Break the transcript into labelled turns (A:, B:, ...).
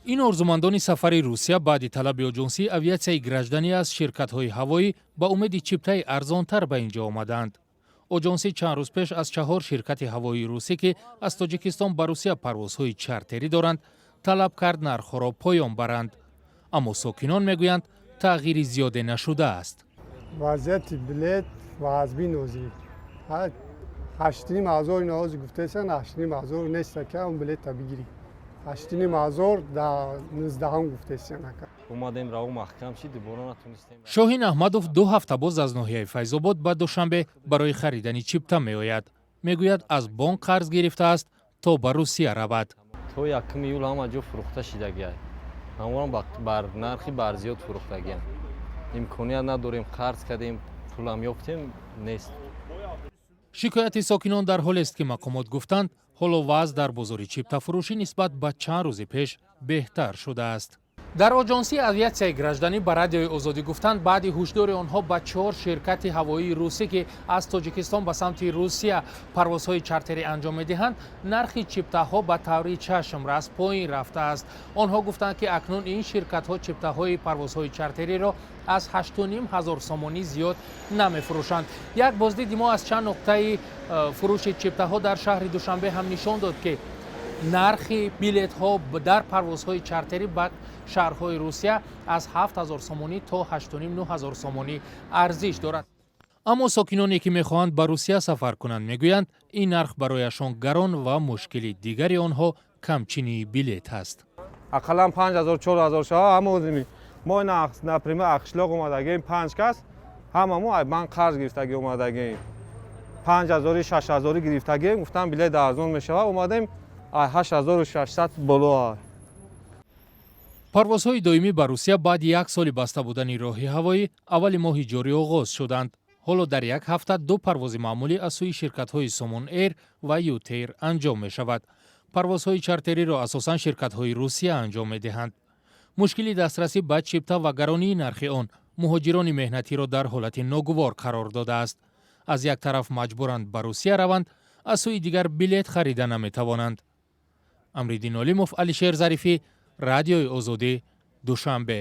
A: Ин орзумандони сафари Русия баъди талаби Оҷонсии авиатсияи гражданӣ аз ширкатҳои ҳавоӣ ба умеди чиптаи арзонтар ба ин ҷо омадаанд. Оҷонсӣ чанд рӯз пеш аз чаҳор ширкати ҳавоии русӣ, ки аз Тоҷикистон ба Русия парвозҳои чартерӣ доранд, талаб кард нархҳоро поён баранд, аммо сокинон мегӯянд, тағйири зиёде нашудааст.
B: Вазъияти билет вазбин озӣ 8500 иноҳози гуфтесан, 8500 неста, ки он билета бигирӣ. 8500 да 19-ҳам гуфтесиан, ака.
C: Омадем, раво маҳкам шид, дубора натонистем.
A: Шоҳин Аҳмадов 2 ҳафта боз аз ноҳияи Файзобод ба Душанбе барои харидани чипта меояд. Мегӯяд, аз бонк қарз гирифтааст, то ба Русия равад.
C: То 1 июл ҳама ҷо фурӯхта шидагиай, ҳамонам бар нархи барзиёд фурӯхтагиам. Имконият надорем, қарз кардем, пулам ёфтем, нест.
A: Шикояти сокинон дар ҳолест, ки мақомот гуфтанд, ҳоло вазъ дар бозори чиптафурӯшӣ нисбат ба чанд рӯзи пеш беҳтар шудааст. Дар Оҷонсии авиатсияи гражданӣ ба Радиои Озодӣ гуфтанд, баъди ҳушдори онҳо ба чор ширкати ҳавоии русӣ, ки аз Тоҷикистон ба самти Русия парвозҳои чартерӣ анҷом медиҳанд, нархи чиптаҳо ба таври чашмрас поин рафтааст. Онҳо гуфтанд, ки акнун ин ширкатҳо чиптаҳои парвозҳои чартериро аз 8500 сомонӣ зиёд намефурӯшанд. Як боздиди мо аз чанд нуқтаи фурӯши чиптаҳо дар шаҳри Душанбе ҳам нишон дод, ки нархи билетҳо дар парвозҳои чартерӣ ба шаҳрҳои Русия аз 7000 сомонӣ то 8500-9000 сомонӣ арзиш дорад. Аммо сокиноне, ки мехоҳанд ба Русия сафар кунанд, мегӯянд, ин нарх барояшон гарон ва мушкили дигари онҳо камчинии билет аст.
D: Ақаллан 5000, 4000 шава. Ҳама мо, например, қишлоқ омадагием, панҷ кас, ҳамамо ман қарз гирифтагӣ омадагием, 5000-и, 6000-и гирифтагием. Гуфтам, билет арзон мешавад, омадем, 8600 боло.
A: Парвозҳои доимӣ ба Русия баъди як соли баста будани роҳи ҳавоӣ аввали моҳи ҷорӣ оғоз шуданд. Ҳоло дар як ҳафта ду парвози маъмулӣ аз сӯи ширкатҳои Сомон Эйр ва Ютейр анҷом мешавад. Парвозҳои чартериро асосан ширкатҳои Русия анҷом медиҳанд. Мушкили дастрасӣ ба чипта ва гаронии нархи он муҳоҷирони меҳнатиро дар ҳолати ногувор қарор додааст. Аз як тараф маҷбуранд ба Русия раванд, аз сӯи дигар билет харида наметавонанд. Амриддин Олимов, Алишер Зарифӣ, Радиои Озодӣ, Душанбе.